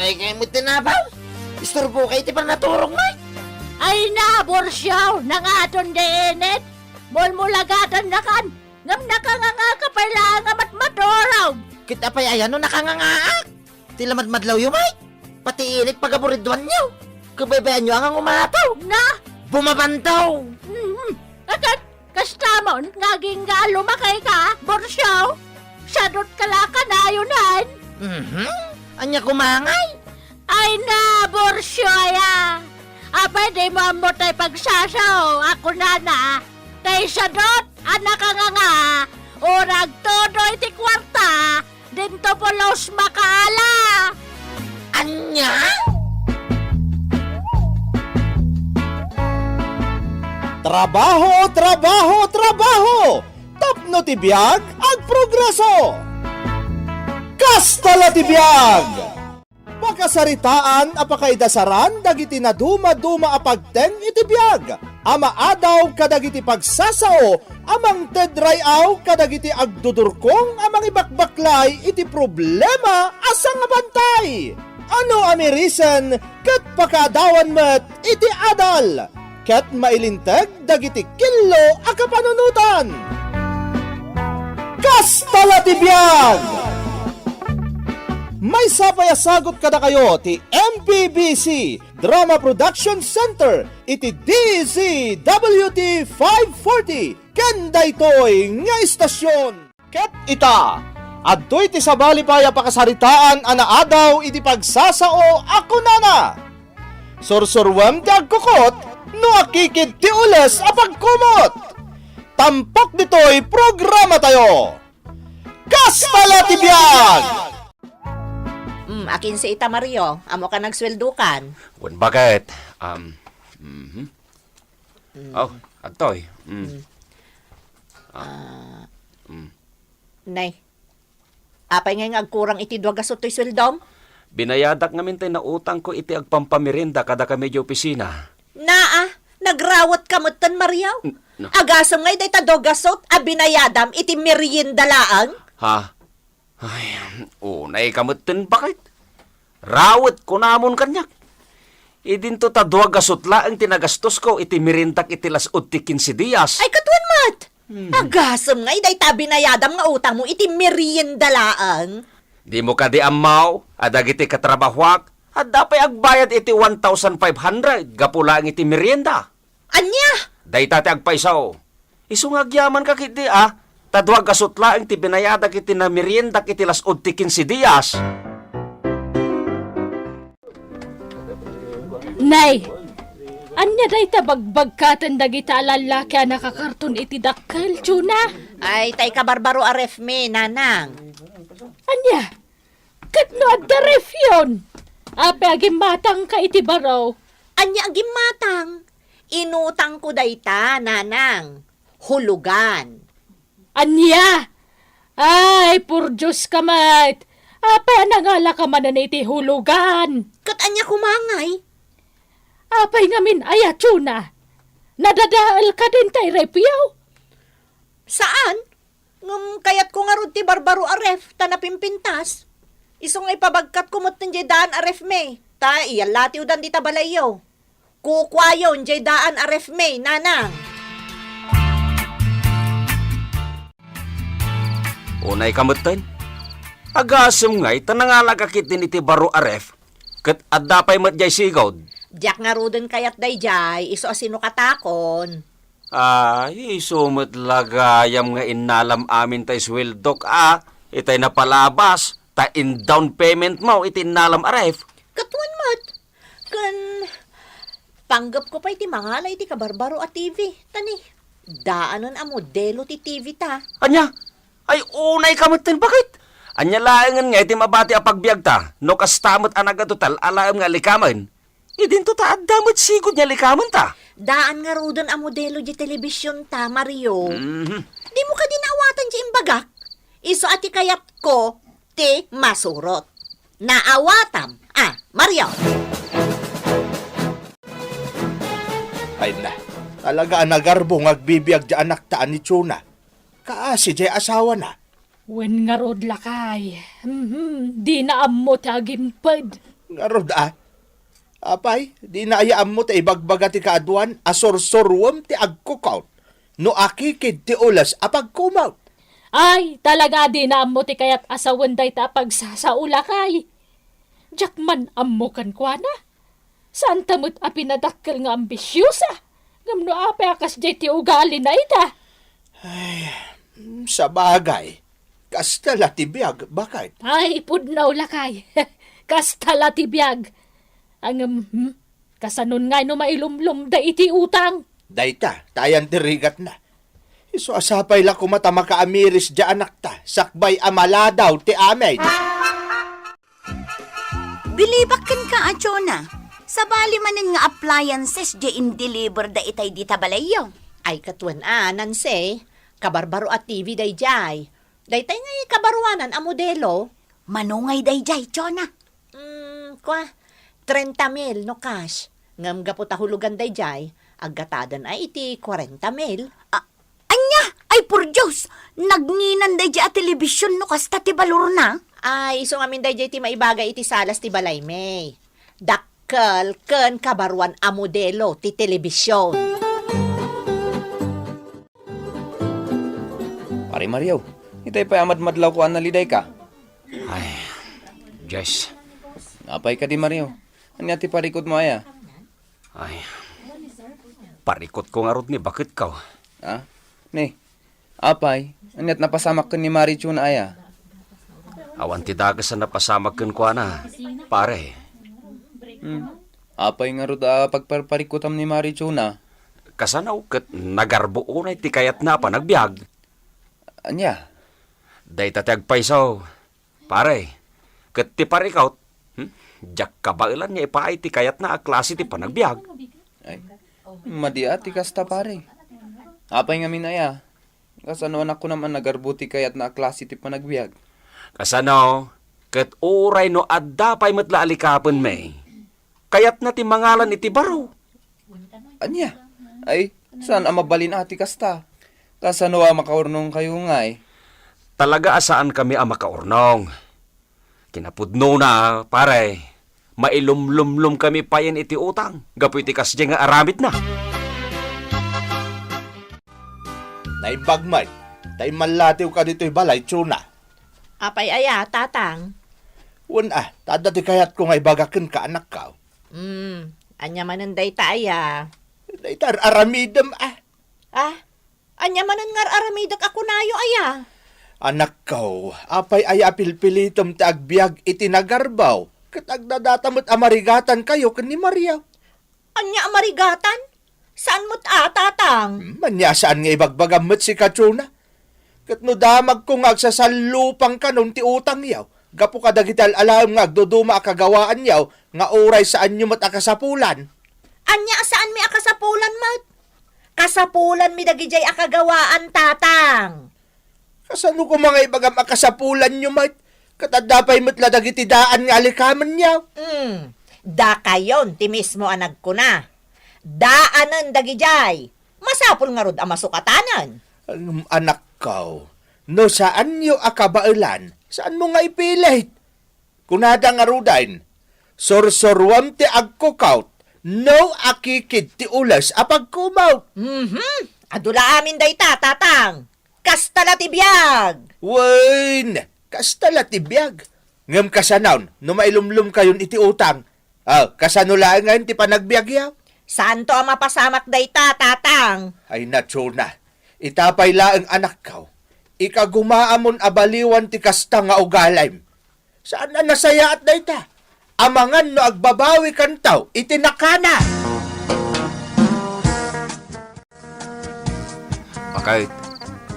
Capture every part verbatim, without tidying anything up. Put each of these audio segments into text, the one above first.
Ay, kayat met ti nabaw. Isturbo kay ti pannaturog, Mike. Ay na, Borsiaw, nangaton di init. Mulmulagatannakan. Ngem nakanganga ka pay laeng a matmaturog. Ket apay aya no nakangangaak? Ti lamadmadlawyo, Mike. Pati init pagaburidwanyo. Kabaybayanyo a nga umataw. Na? Bumabantaw. Mhm. Akat, kastamon nga agingga a lumakay ka, Borsiaw? Sadot ka la kanayon. Mhm. Ania koma ngay? Ay na, Borsiaw aya. Apay dimo ammo tay pagsasao a kunana, tay sadot a nakanganga, o nagtudo iti kuarta, dinto pulos makaala. Ania? Trabaho, trabaho, trabaho! Tapno ti biag, agprogreso! Kasta la ti biag! Pakasaritaan a pakaidasaran dagiti nadumaduma a pagteng iti biag a maadaw kadagiti pagsasao a mangted ray-aw kadagiti agdudurkong a mangibakbaklay iti problema a sangabantay. Ano a mirisen ket pakaadawan met iti adal ket mailinteg dagiti killo a kapanunotan. Kasta la ti biag! Maysa pay a sagut kadakayo ti M P B C Drama Production Center iti D Z W T five forty ken daytoy nga istasyon. Ket ita, adtoy ti sabali pay a pakasaritaan a naadaw iti pagsasao a kunana, "Sursuruem ti agkukot no akikid ti ules a pagkumot." Tampok ditoy programatayo. Kasta la ti biag! Mm, akinse ita, Mario. Ammoka nagsueldokan? Wen, baket? Um, mhm. Mm. Oh, adtoy. Mm. Mm. Ah. Ah, mm. Nay, apay ngay nga agkurang iti dua gasut toy sueldom? Binayadak ngamin tay nautangko iti agpampamerienda kadakami idiay opisina. Naa, nagrawet ka metten, Mario? N-, no. Agasem ngay dayta dua gasut a binayadam iti merienda laeng? Ha? Ay, unay ka metten, baket. Rawet kunamon kaniak. Idinto ta dua gasut laeng ti nagastosko iti meriendak iti las-ud ti kinse dias. Ay, ket wen met! Hmm. Agasem ngay dayta binayadam nga utangmo iti merienda laeng? Dimo kadi ammo a dagiti katrabahoak adda pay agbayad iti one thousand five hundred gapu laeng iti merienda? Ania? Dayta ti agpayso. Isu nga agyamanka ketdi a, ta dua gasut laeng ti binayadak iti nameriendak iti las-ud ti kinse dias. Nay, ania dayta bagbagkaten dagita a lallaki a nakakarton iti dakkel, Chona? Ay, tay kabarbaro a refmi, nanang. Ania? Ket no adda refyon, apay a gimmatangka iti baro? Ania a gimmatang? Inutangko dayta, nanang. Hulugan. Ania? Ay, purdios ka met! Apay a nangalaka manen iti hulugan? Ket ania koma ngay? Apay ngamin aya, Chona? Nadadael kadin tay refyo? Saan? Ngem kayatko ngarud ti barbaro a ref ta napimpintas. Isu nga ipabagkatko metten diay daan a refmi, ta iyallatiwdan dita balayyo. Kukuayon diay daan a refmi, nanang. Unay ka metten? Agasem ngay ta nangalaka ketdin iti baro a ref, ket adda pay met diay sigud. Diak ngaruden kayat daydiay, isu a sinokatakon. Ay, isu met la gayam nga innalam amin tay sueldok a, itay napalabas, ta in-down payment mo iti innalam a ref. Ket wen met, ken panggepko pay ti mangala iti kabarbaro a T V, ta ni, daanen a modelo ti T V ta. Ania? Ay, unay ka metten, baket? Ania laengen nga iti mabati a pagbiagta, no kasta met a nagatotal a laem nga likamen? Idinto ta adda met sigud nga likamenta. Daan ngaruden a modelo di telebision ta, Mario. Mhm. Dimo kadi naawatan di imbagak? Isu a ti kayatko ti masurot. Naawatam. Ah, Mario. Ay na, talaga a nagarbo nga agbibiag di anakta a ni Chona. Kaasi diay asawana. Wen ngarud, lakay. Mhm, dina ammo ti agimped. Ngarud, a. Apay, dina aya ammo ta ibagbaga ti kaaduan a sursuruem ti agkukaw no akikid ti ules a pagkumaw? Ay, talaga dina ammo ti kayat a sawen dayta a pagsasao, lakay. Diak man ammo kenkuana. Saanta met a pinadakkel nga ambisiosa. Ngem no apay a kasdiay ti ugalina ita? Ay, sabagay. Kasta la ti biag, baket. Ay, pudno, lakay. Kasta la ti biag. Ngem, hmm? Kasanon ngay no mailumlom da iti utang? Dayta, ta ayan ti rigatna. Isu a sapay la koma ta makaamiris diay anakta, sakbay a maladaw ti amin. Bilibak kenka a Jonah. Sabali manen nga appliances diay in-deliver da itay dita balayyo. Ay, ket wen a, Nancy, kabarbaro a T V daydiay. Daytay ngay kabaruanan a modelo. Mano ngay daydiay, Jonah? Mm, kua, trenta mil no cash. Ngem gapu ta hulugan daydiay, aggatadan a iti kwarenta mil. A-, ania? Ay, por Dios! Nagninan daydiay a telebision no kasta ti balorna? Ay, isu ngamin daydiay ti maibaga iti salas ti balaymi. Dakkel ken kabaruan a modelo ti telebision. Pare Mario, itay pay a madmadlawko a nalidayka. Ay, Jess. Apay kadi, Mario? Ania ti parikutmo aya? Ay, parikutko ngarud ni baketko. Ah? Ni, apay, ania't napasamak ken ni Mari Chona aya? Awan ti dakes a napasamak kenkuana, pare. Hmm. Apay ngarud a pagparparikutam ni Mari Chona? Kasano ket nagarbo unay ti kayatna a panagbiag? Ania? Dayta ti agpayso, pare, ket ti parikut, hmm? Diak kabaelan nga ipaay ti kayatna a klase ti panagbiag. Ay, madi a ti kasta, pare. Apay ngamin aya? Kasano a nakunam a nagarbo ti kayatna a klase ti panagbiag? Kasano? Ket uray no adda pay met la a likapenmi, kayatna ti mangalan iti baro. Ania? Ay, saan a mabalin a ti kasta? Kasano a makaurnongkayo ngay? Talaga a saankami a makaurnong. Kinapudnona, pare, mailumlumlomkami payen iti utang gapu iti kasdiay nga aramidna. Naimbag met, ta immallatiwka ditoy balay, Chona. Apay aya, Tatang? Wen a, ta adda ti kayatko nga ibaga kenka, anakko. Hmm, ania manen dayta aya? Dayta ar-aramidem a. Ah? Ania manen nga ar-aramidek a kunayo aya? Anakko, apay aya a pilpilitem ti agbiag iti nagarbaw? Ket agdadata met a marigatankayo ken ni Maria. Ania a marigatan? Saan met a, Tatang? Hmm, ania saan nga ibagbagam met sika, Chona? Ket no damagko nga agsasallupang kanon ti utangyo, gapu kadagiti al-alaem nga agduduma a kagawaanyo nga uray saanyo met a kasapulan. Ania a saanmi a kasapulan met? Kasapulanmi dagidiay a kagawaan, Tatang. Kasano koma nga ibagam a kasapulanyo met? Ket adda pay met la dagiti daan nga alikamenyo. Hmm, dakayon ti mismo a nagkuna. Daanen dagidiay. Masapul ngarud a masukatanen. Ngem anakko, no saanyo a kabaelan, saanmo nga ipilit. Kunada ngaruden, sursuruam ti agkukaw, no akikid ti ules a pagkumaw. Mhm. Adu la amin dayta, Tatang. Kasta la ti biag. Wen, kasta la ti biag. Ngem kasanon, no mailumlomkayon iti utang? Ah, kasano laengen ti panagbiagyo? Saanto a mapasamak dayta, Tatang. Ay, Chona. Ita pay laeng, anakko. Ikagumaamon a baliwan ti kasta nga ugalim. Saan a nasayaat dayta? Amangan no agbabawikanto iti nakana. Baket,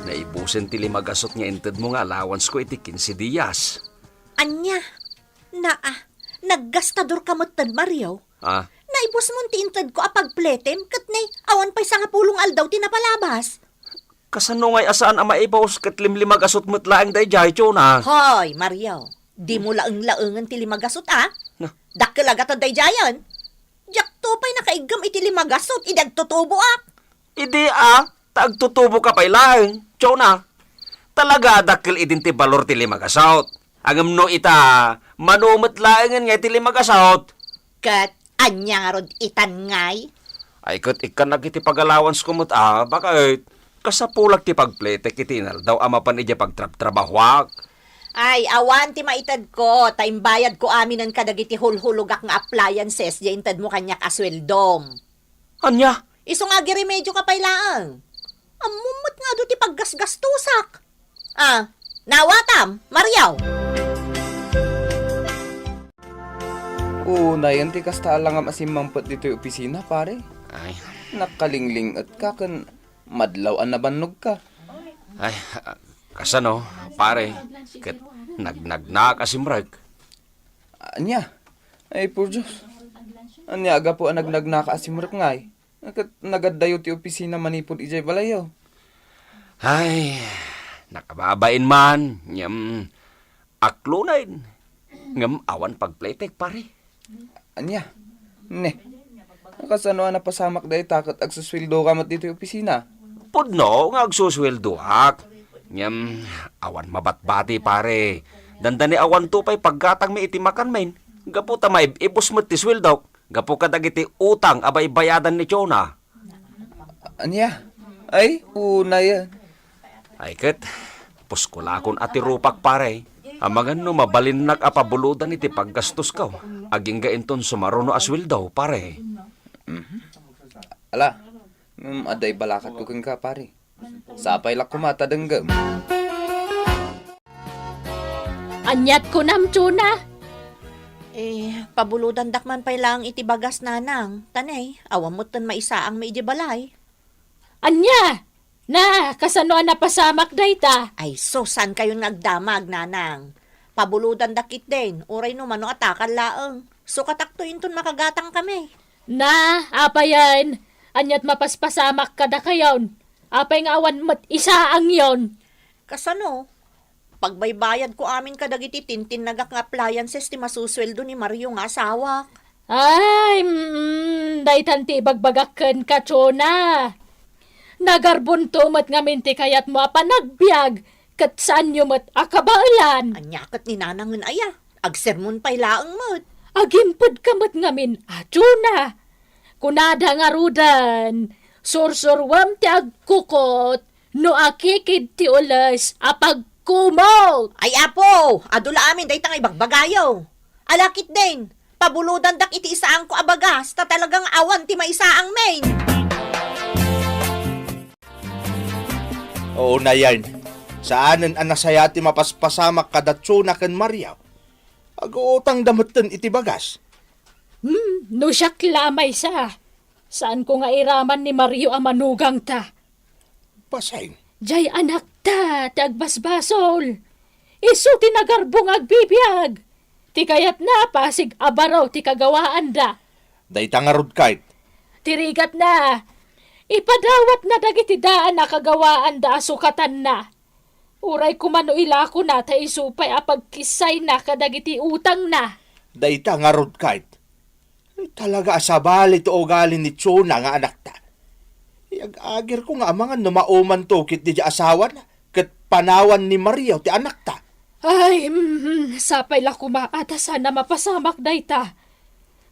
naibusen ti lima gasut nga intedmo nga allowance ko iti kinse dias. Ania? Naa, naggastador ka metten, Mario. Ah? Naibusmon ti intedko a pagpletem ket ne, awan pay sangapulo nga aldaw ti napalabas. Kasano ngay a saan a maibus ket limlima gasut met laeng daydiay, Chona? Hoy, Mario, dimo laeng-laengen ti lima gasut, a? Na? Dakkel a gatad daydiayen. Diakto pay nakaiggem iti lima gasut idi agtutuboak. Idi, a, ta agtutuboka pay laeng, Chona. Talaga a dakkel idin ti balor ti lima gasut. Ngem no ita, Mano met laengen nga iti lima gasut? Ket ania ngarud itan ngay? Ay, ket ikkan dagiti pag-allowance ko met a, baket kasapulak ti pagpletek iti inaldaw a mapan idiay pagtrabtrabahoak. Ay, awan ti maitedko, ta imbayadko aminen kadagiti hulhulogak nga appliances diay intedmo kaniak a sueldom. Ania? Isu nga agiremedioka pay laeng. Ammom met nga adu ti paggasgastosak. Ah, nawatam, Mario? Unayen ti kasta a langam a simmangpet ditoy opisina, pare. Ay. Nakalingling-etka ken madlaw a nabannogka. Ay, ah, kasano, pare? Ket nagnagnaak a simrek. Ania? Ay, por Dios. Ania a gapu a nagnagnaak a simrek ngay? Ket nagaddayo ti opisina manipud idiay balayyo. Ay, nakababain man, ngem aklonen. Ngem awan pagpletek, pare. Ania? Ne. Kasano a napasamak dayta ket agsusueldoka met ditoy opisina? Pudno nga agsusueldoak. Ngem awan mabatbati, pare. Dandani awanto pay paggatangmi iti makanmin. Gapu ta maib-ibus met ti sueldok. Gapu kadagiti utang a baybayadan ni Chona. Ania? Ay, unayen. Ay ket, puskolakon a ti rupak, pare. Amangan no mabalinnak a pabulodan iti paggastosko, agingga inton sumaruno a sueldo, pare. Mhm. Ala, mm, adda ibalakatko kenka, pare. Sapay la koma ta denggem. Aniat kunam, Chona? Eh, pabulodandak man pay laeng iti bagas, nanang. Ta ne, awan metten maisaangmi idiay balay. Ania? Na, kasano a napasamak dayta? Ay, sus, saankayon nga agdamag, nanang. Pabulodandak ketdin, uray no mano a takal laeng. Sukatakto inton makagatangkami. Na, apayen? Aniat mapaspasamak kadakayon? Apay nga awan met isaangyon? Kasano? Pagbaybayadko amin kadagiti tintinnagak nga appliances ti masusueldo ni Mario nga asawak. Ay, mm, daytan ti ibagbagak kenka, Chona. Nagarbonto met ngamin ti kayatmo a panagbiag, ket saanyo met a kabaelan. Ania ket ni nanangen aya? Agsermon pay laeng met. Agimpedka met ngamin a, Chona. Kunada ngaruden, sursuruem ti agkukot no akikid ti ules a pagkumot. Ay, Apo, adu la amin dayta nga ibagbagayo. Ala ketdin, pabulodandak iti isaangko a bagas, ta talaga nga awan ti maisaangmin. Oo, Nayan. Saanen a nasayaat ti mapaspasamak kada Chona ken Mario. Aguutangda metten iti bagas. Hmm, no siak la a maysa, saanko nga iraman ni Mario a manugangta. Basin. Jay anakta ti agbasbasol. Isu ti nagarbo nga agbibiag. Ti kayatna, pasig a baro ti kagawaanda. Dayta ngarud, Kate. Ti rigatna, ipadawatna dagiti daan a kagawaanda a sukatanna. Uray koma no ilakona ta isu pay a pagkissayna kadagiti utangna. Dayta ngarud, Kate. Talaga a sabali ti ugali ni Chona nga anakta. Iyag-agirko nga amangan no maumanto ketdi ti asawana ket panawan ni Mario ti anakta. Ay, mm, sapay la koma a ta saan a mapasamak dayta.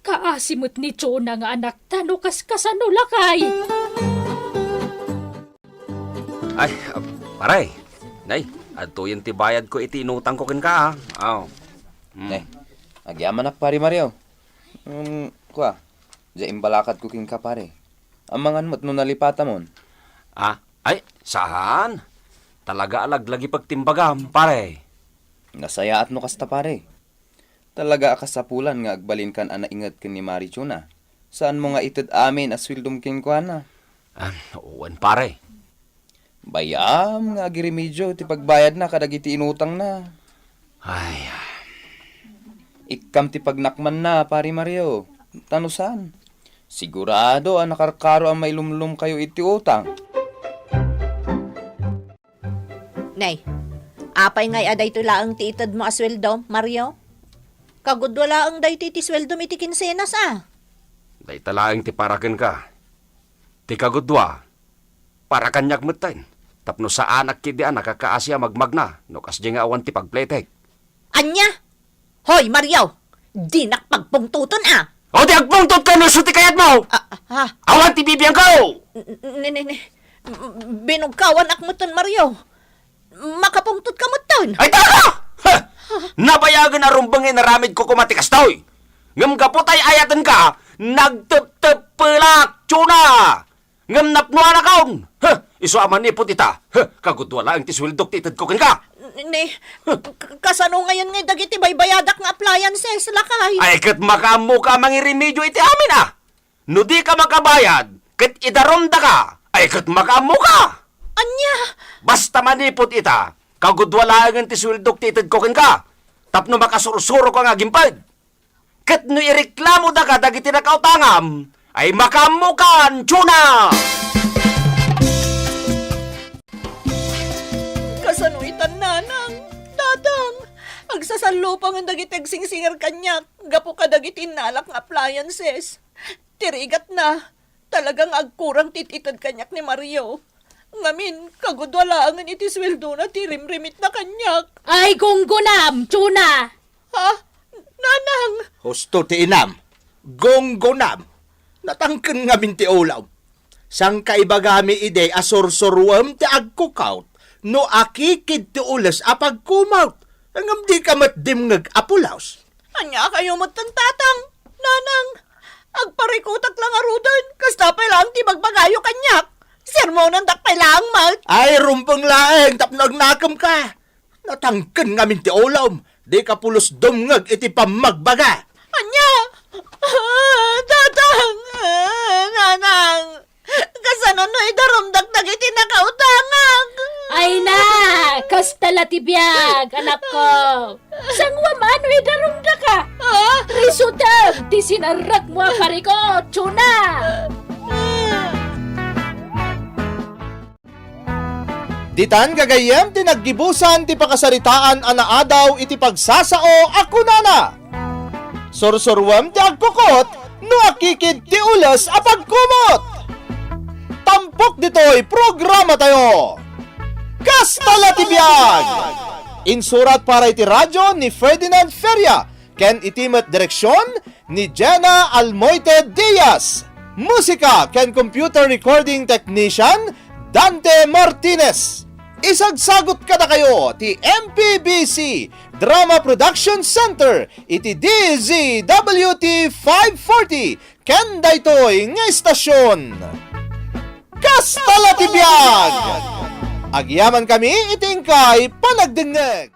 Kaasi met ni Chona nga anakta no kaskasano lakay. Ay, ah, pare. Nay, adtoyen ti bayadko iti inutangko kenka, ah. Aw. Hmm. Nay, agyamanak, Pare Mario. Um, kua, diay imbalakadko kenka, pare. Amangan met no nalipatamon. Ah, ay, saan? Talaga a laglagipek ti imbagam, pare. Nasayaat no kasta, pare. Talaga a kasapulan nga agbalinkan a nainget ken ni Mari Chona. Saanmo nga ited amin a sueldom kenkuana? Ah, wen, pare. Bay-am nga agiremedio ti pagbayadna kadagiti inutangna. Ay. Ikkam ti pagnakmanna, Pare Mario. Ta no saan, sigurado a nakarkaro a mailumlomkayo iti utang. Nay, apay ngay a daytoy laeng ti itedmo a sueldo, Mario? Kagudua laeng daytoy ti sueldom iti kinsenas, a. Dayta laeng ti para kenka. Ti kagudua, para kaniak metten, tapno saanak ketdi a nakakaasi a magmagna no kasdiay nga awan ti pagpletek. Ania? Hoy, Mario! Dinak pagpungtoton, a! O, di agpungtot ka no isu ti kayatmo! Ah, ah, ah. Awan ti bibiangko! N-, n-, ni, ni, ni. Binugkawanak metten, Mario. Makapungtot ka metten. Ay, taka! Ha! Nabayagen a rumbeng inaramidko koma ti kastoy. Ngem gapu ta ay-ayatenka, nagtepteppelak, Chona! Ngem napnoanakon! Huh! Isu a manipud ita, huh! Kagudua laeng ti suweldok ti itedko kenka! Ni, k-, kasano ngayen nga dagiti baybayadak nga appliances, lakay? Ay, ket makaammoka a mangiremedio iti amin, a! No dika makabayad, ket idarumdaka, ay, ket makaammoka! Ania? Basta manipud ita, kagudua laengen ti suweldok ti itedko kenka, tapno makasursuroka nga agimped. Ket no ireklamodaka dagiti nakautangam, ay makaammokan, Chona! Kasano itan, Nanang? Tatang! Agsasallupangen dagiti agsingsinger kaniak gapu kadagiti innalak nga appliances. Ti rigatna, talaga nga agkurang ti it-ited kaniak ni Mario. Ngamin, kagudua laengen iti suweldona ti rimrimitna kaniak. Ay, gunggonam, Chona! Ha? Nanang! Husto ti inam. Gunggonam. Natangken ngamin ti ulom. Saan ka ibagami idi a sursuruem ti agkukaut no akikid ti ules a pagkumaut, ngem dika met dimngeg a pulos. Ania kayo metten, Tatang, Nanang? Agparikutak la ngaruden, kasta pay laeng ti bagbagayo kaniak. Sermonandak pay laeng met. Ay, rumbeng laeng tapno agnakemka. Natangken ngamin ti ulom, dika pulos dumngeg iti pammagbaga. Ania? Ah, Tatang! Ah, Nanang! Kasano no idarumdak dagiti nakautangak? Ay na! Kasta la ti biag, anakko! Sangoam a no idarumdaka! Ah? Risutem ti sinarrekmo a parikut, Chona! Ditan gagayyem ti naggibusan ti pakasaritaan a naadaw iti pagsasao a kunana, "Sursuruem ti agkukot no akikid ti ules a pagkumot." Tampok ditoy programatayo, Kasta la ti Biag! Insurat para iti radyo ni Ferdinand Feria ken iti met direksion ni Jenna Almoite Diaz. Musika ken computer recording technician, Dante Martinez. Isagsagut kadakayo ti M P B C Drama Production Center iti D Z W T five forty ken daytoy nga estasion. Kasta la ti biag! Agyamankami iti inkay panagdengngeg.